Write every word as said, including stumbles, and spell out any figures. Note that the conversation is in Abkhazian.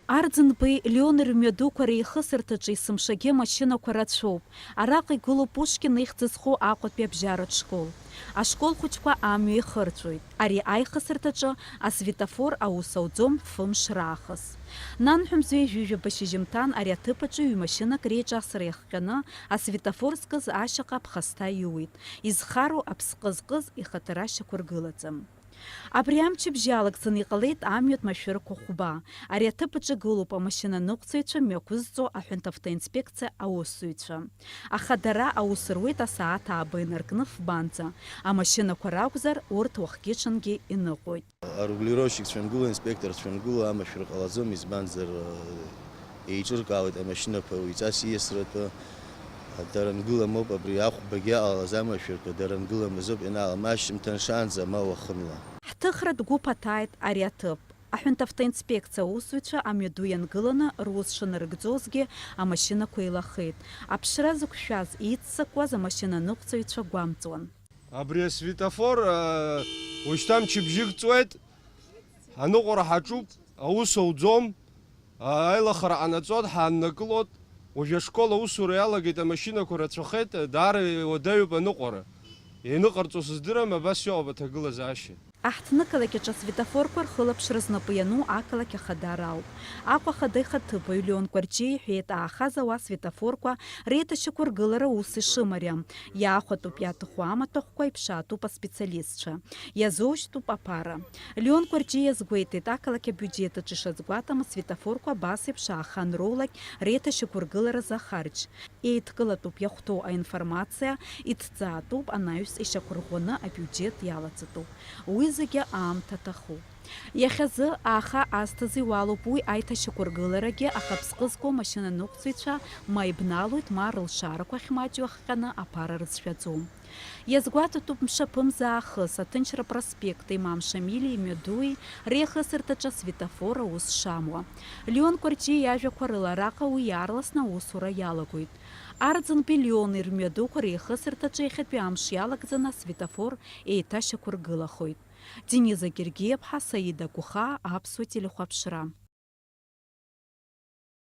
Арӡынбеи Леон рымҩадуқәа реихысырҭаҿы есымшагьы амашьынақәа рацәоуп. Араҟа игылоуп Пушкин ихьӡ зху Аҟәатәи абжьаратә школ. Ашкол хәыҷқәа амҩа ихырҵәоит. Ари аихысырҭаҿы асветофор аус ауӡом фымш раахыс. Нанҳәа мза ҩажәижәаба шьыжьымҭан ари аҭыԥ аҿы ҩ-машьынак реиҿасра иахҟьаны асветофор зкыз ашьаҟа аԥхасҭа иуит. Изхароу аԥсҟы зкыз ихаҭара шьақәыргылаӡам. Абри амчыбжьы иалагӡаны иҟалеит амҩатә машәырқәа хәба. Ари аҭыԥ аҿы гылоуп амашьынаныҟәцаҩцәа мҩақәызҵо аҳәынҭавтоинспекциа аусзуҩцәа. Аха дара аус руеит асааҭ ааба инаркны фбанӡа. Амашьынақәа ракәзар, урҭ уахгьы-ҽынгьы иныҟәоит. Арегулировщикцәа ангыло, аинспекторцәа ангыло амашәыр ҟалаӡом, избанзар, еиҿыркаауеит амашьынақәа уаҩҵас ииасратәы. Дара ангыламоуп абри ахәбагьы иҟалаз амашәырқәа, дара ангыламызоуп ианаалам ашьжьымҭан шаанӡа, ма уахынла. Ҳҭыхратә гәыԥ аҭааит ари аҭыԥ. Аҳәынҭавтоинспекциа аусзуҩцәа амҩаду иангыланы рус шынарыгӡозгьы амашьынақәа еилахеит. Аԥшра зықәшәаз, еиццакуаз амашьынаныҟәцаҩцәа гәамҵуан. Абри асветофор, а, уажәшьҭа мчыбжьык ҵуеит, аныҟәара ҳаҿуп, аус ауӡом, а, аилахара ҟанаҵоит, ҳааннакылоит. Уажә ашкол аусура иалагеит, амашьынақәа рацәахеит, даара иуадаҩуп аныҟәара. Ианыҟарҵо сыздырам, абас иҟоуп аҭагылазаашьа. Аҳҭнықалақь аҿы асветофорқәа рхылаԥшра знапы иану ақалақь ахадара ауп. Аҟәа ахада ихаҭыԥуаҩ Леон Кәарҷиа иҳәеит, аахаҵа уа асветофорқәа реиҭашьақәыргылара ус ишымариам. Иаахәатәуп иаҭаху амаҭәахәқәа, иԥшаатәуп аспециалистцәа. Иазушьҭуп аԥара. Леон Кәарҷиа иазгәеиҭеит, ақалақь абиуџьеҭ аҿы ишазгәаҭам асветофорқәа абас еиԥш аахан роулак реиҭашьақәыргыларазы ахарџь. Еидкылатәуп иахәҭоу аинформациа, иҭҵаатәуп анаҩс ишьақәырӷәӷәаны абиуџьеҭ иалаҵатәуп. Уи зегьы аамҭа аҭахуп. Иахьазы, ааха азҭазы иуалуп уи аиҭашьақәыргыларагьы, аха аԥсҟы зку амашьынаныҟәцаҩцәа ма ибналоит, ма рылшарақәа ахьмаҷу ахҟьаны аԥара рызшәаӡом. Иазгәаҭатәуп мшаԥымза аахыс аҭынчра проспекти Имам Шамили имҩадуи реихысырҭаҿы асветофор аус шамуа. Леон Кәарҷиа иажәақәа рыла, араҟа уи иаарласны аусура иалагоит. Арӡынбеи Леони рмҩадуқәа реихысырҭаҿы иахьатәи амш иалагӡаны асветофор еиҭашьақәыргылахоит. Дениза Гергиаԥҳа, Саида Гәыхаа, Аԥсуа телехәаԥшра.